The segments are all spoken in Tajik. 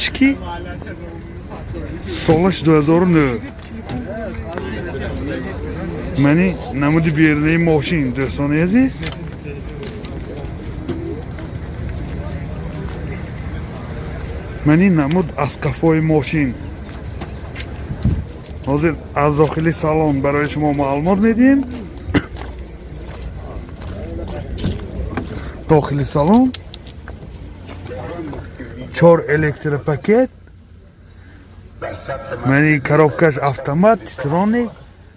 Автоматически, солаш 2009. Мани намуди берунаи мошин, дӯстони азиз. Мани намуд аз қафои мошин. Ҳозир аз дохили салон барои шумо маълумот медиҳем. Дохили салон чор электропакет, мани коробкаш автомат, титроник,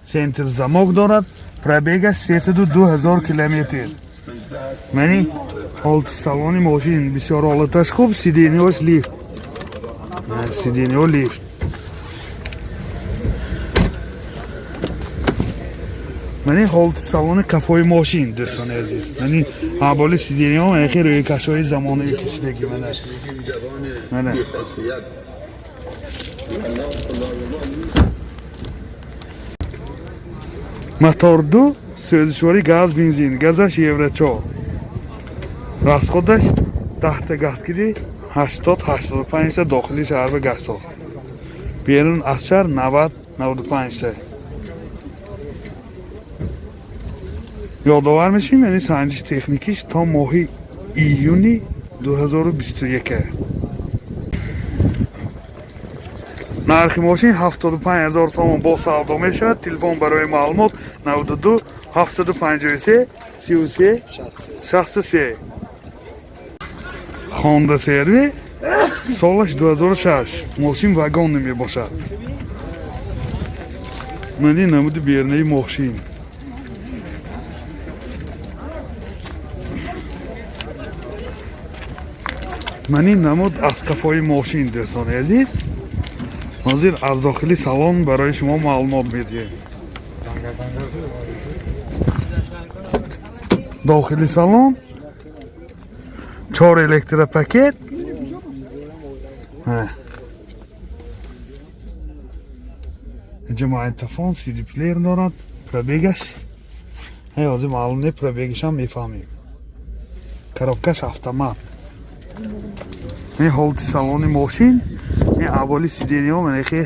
центр замок дорад. Пробегаш 302 ҳазор километр. Мани ҳолати салони мошин бисёр ҳолаташ хуб, сиденьеош лифт, сиденьео лифт. Мани ҳолати салони қафои мошин, дӯстони азиз. Мани ҳаболи сиденьео яхе рӯйкашҳои замонави кашидагӣ. Мана, мана мотор ду, сӯзишворӣ газ, бензин, газаш евро 4, расходаш 10-та газ киди 80, 85-та дохили шаҳр ба гашт, берун аз шаҳр 90, 95-та. Ёдовар мешавем, яъне санҷиши техникиш то моҳи июни 2021. Нархи мошин 75 ҳазор сомон, бо савдо мешавад. Телефон барои маълумот 92 753 33 63. Хонда CR-V, солаш 2006, мошин вагон мебошад. Мани намуди берунаи мошин. Мани намуд аз қафои мошин, дӯстони азиз. Ҳозир аз дохили салон барои шумо маълумот медиҳем. Дохили салон чор электропакет. Ҳа. Инҷа магнитофон, CD плеер дорад. Пробегаш ҳай ҳозир маълум не, пробегашам мефаҳмем. Коробкаш автомат. Ин ҳолати салони мошин, ин аввали сиденьеҳо манехе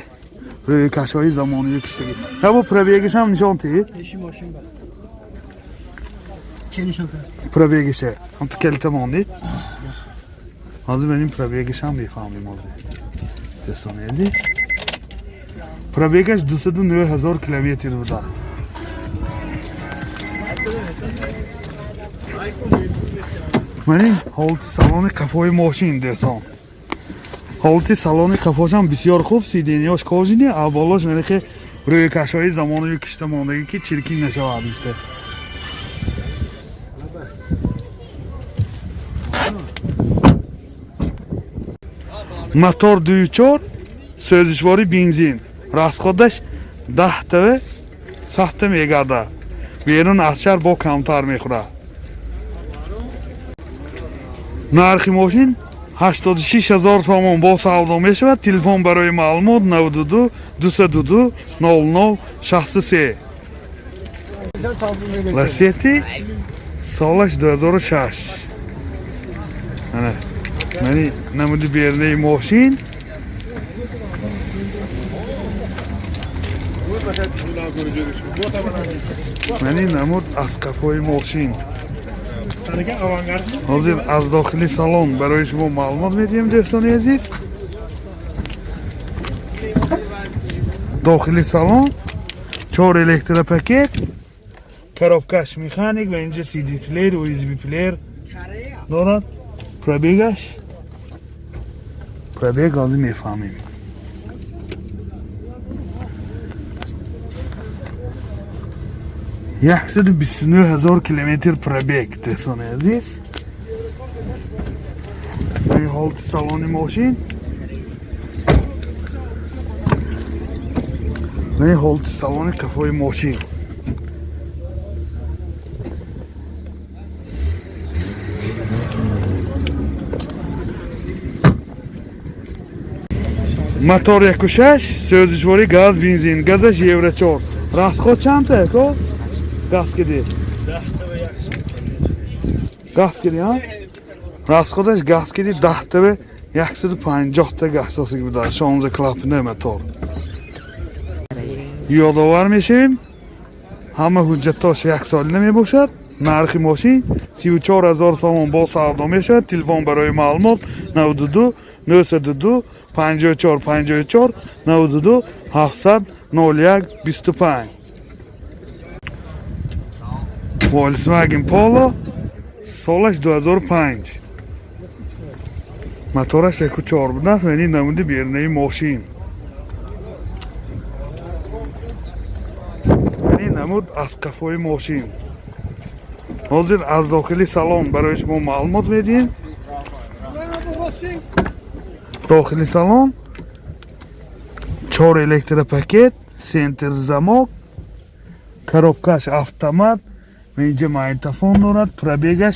рӯйкашҳои замонавӣ киштагӣ. Ҳабо пробегашам нишон тиҳед. Eşi maşın var. Çeni şoför. Пробегише ҳам ту келита мондед. Ҳозир меним пробегашам мефаҳмем ҳозир, дӯстони азиз. Пробегаш 209 ҳазор километр буда. Манин ҳолати салони қафои мошин, дӯстон. Ҳолати салони қафошам бисёр хуб, сиденьеош кожаный, а болош манехе рӯйкашҳои замонавӣ кишта мондагӣ, ки чиркин нашавад гуфта. Мотор 2.4, сӯзишворӣ бензин, расходаш 10-таве сахта мегардад, берун аз шаҳр бо камтар мехӯрад. Нархи мошин 86 ҳазор сомон, бо савдо мешавад. Телефон барои маълумот 92 202 00 63. Ласети, солаш 2006. Ана мани намуди берунаи мошин. Мани намуд аз қафои мошин. Ҳозир аз дохили салон барои шумо маълумот медиҳем, дӯстони азиз. Дохили салон чор электропакет, коробкаш механик ва инҷа CD плеер, USB плеер дорад. Пробегаш, пробег ҳозир мефаҳмем. 129 ҳазор километр пробег, дӯстони азиз. Ин ҳолати салони мошин, ин ҳолати салони қафои мошин. Мотор 1.6, сӯзишворӣ газ, бензин, газаш евро 4. Расход чандта яко газ киди? Газ киди, а? Расходаш газ киди 10-таве. 150 та гаштосагӣ буда, 16 клапани мотор. Ёдовар мешавем, ҳама ҳуҷҷатош яксолина мебошад. Нархи мошин 34 000 сомон, бо савдо мешавад. Телефон барои маълумот 92 902 54 54, 92 700 01 25. Volkswagen Polo, солаш 2005, мотораш 1.4 будааст. Яъни намуди берунаи мошин, яъни намуд аз қафои мошин. Ҳозир аз дохили салон барои шумо маълумот медиҳем. Дохили салон чор электропакет, центр замок, коробкаш автомат ва инҷа магнитофон дорад. Пробегаш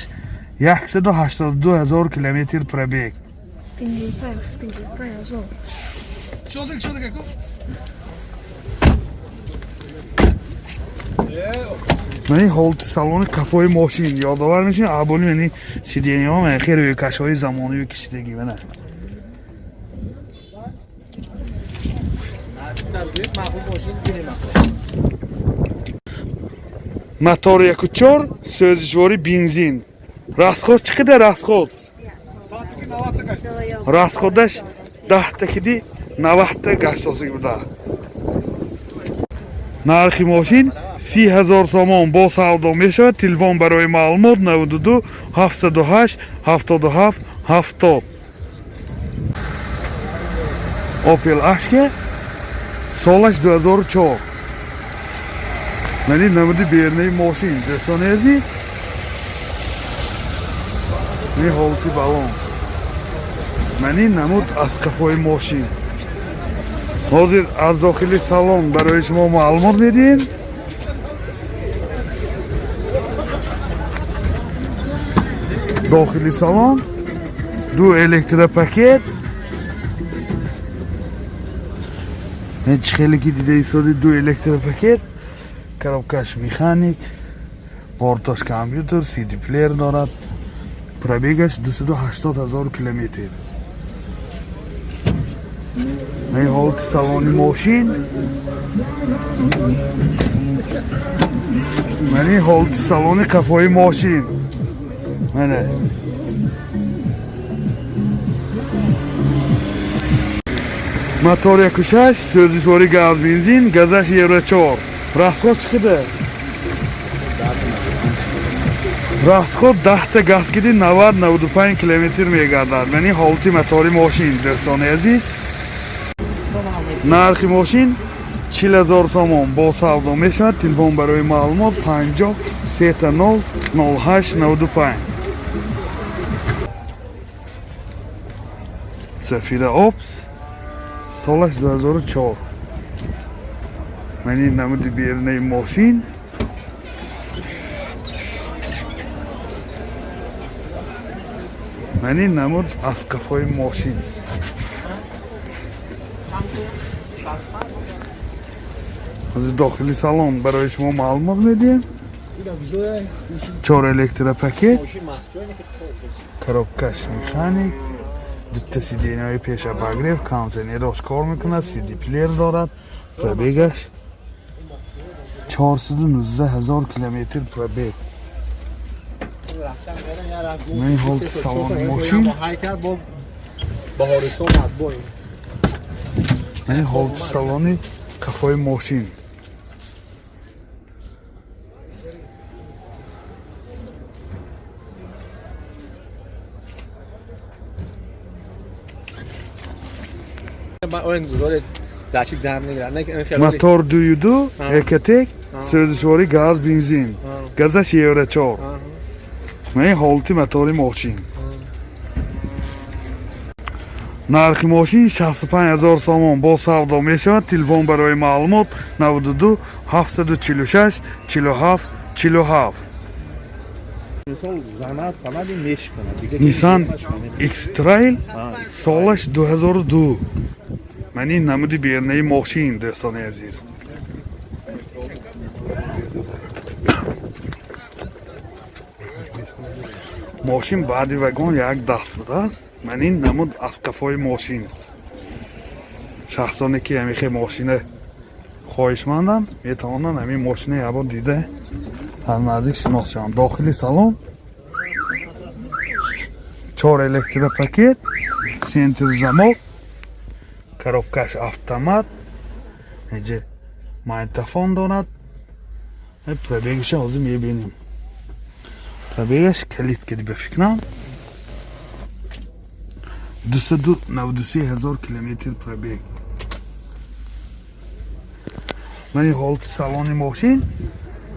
182 000 километр пробег. 55, 55 ҳазор. Шодик, шодик, ако. Мани ҳолати салони қафои мошин. Ёдовар мешин, абони мани сиденьяҳо мани хеле рӯйкашҳои замонавӣ кишидагӣ, мана. Мотор 1.4, сӯзишворӣ бензин. Расход чӣ қадар, расход? Патики 90 гашт. Расходаш 10 та киди 90 та гаштосагӣ буда. Нархи мошин 30 000 сомон, бо савдо мешавад. Телефон барои маълумот 92 708 77 70. Opel Astra, солаш 2004. Мани намуди берунаи мошин, дӯстони азиз, ни ҳолати балон, мани намуд аз қафои мошин. Ҳозир аз дохили салон барои шумо маълумот медиҳем. Дохили салон ду электропакет. Чӣ хеле ки дида истоди, ду электропакет, коробкаш механик, бортош компютер, CD плеер дорад. Пробегаш 280 000 километр. Ин ҳолати салони мошин, ман ин ҳолати салони қафои мошин, мана. Мотор 1.6, сӯзишворӣ газ бензин, газаш евро 4. Расход чӣ қадар? Расход 10 та газ киди 90-95 километр мегардад. Мани ҳолати мотори мошин, дӯстони азиз. Нархи мошин 40 000 сомон, бо савдо мешавад. Телефон барои маълумот 50 30 08 95. Зафира Опс, солаш 2004. Мани намуди берунаи мошин. Мани намуд аз қафои мошин. Ҳозир дохили салон барои шумо маълумот медиҳем. Чор электропакет, коробкаш механик, дута сиденьяҳои пеша обогрев, кондиционерош кор мекунад, CD плеер дорад. Пробегаш 419 000 километр пробег. Ман ҳолати салони мошин. Баҳористон матбуем. Мани ҳолати салони қафои мошин. Гузори дачик дар мегирад. Мотор 2.2 Ecotec, сӯзишворӣ газ бензин, газаш евро 4. Мани ҳолати мотори мошин. Нархи мошин 65 000 сомон, бо савдо мешавад. Телефон барои маълумот 92 746 47 47. Мисол занат фақат мешканад. Nissan X-Trail, солаш 2002. Мани намуди берунаи мошин, дӯстони азиз. Мошин баъди вагон як даст будааст. Ман ин намуд аз қафои мошин. Шахсоне ки ҳамихе мошина хоҳишманданд, метавонанд ҳамин мошина якбор дида, аз наздик шинос шаванд. Дохили салон чор электропакет, центр замок, коробкаш автомат, иҷа магнитофон дорад. Пробегиша ҳозир мебинем. Пробегаш калид киди, ба фикрам, 293 ҳазор километр пробег. Мани ҳолати салони мошин.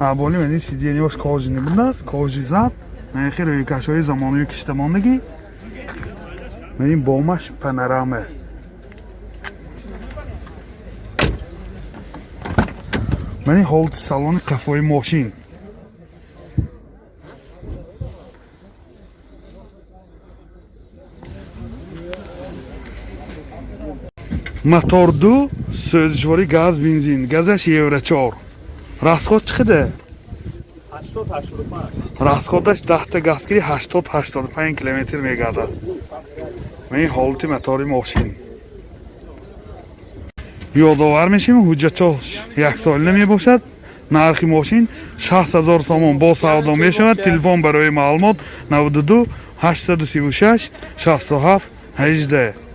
Аболи мани сиденьяш кожаный будааст, кожи зад. Мани хеле рӯйкашҳои замонавӣ киштамондагӣ. Мани бомаш панорама. Мани ҳолати салони қафои мошин. Мотор ду, сӯзишворӣ газ, бензин, газаш евро 4. Расход чӣ қадар? 80 85. Расходаш 10-та газгирӣ 80-85 километр мегардад. Мани ҳолати мотори мошин. Ёдовар мешавем, ҳуҷҷатҳо яксолина мебошад. Нархи мошин 60 000 сомон, бо савдо мешавад. Телефон барои маълумот: 92 836 67 18.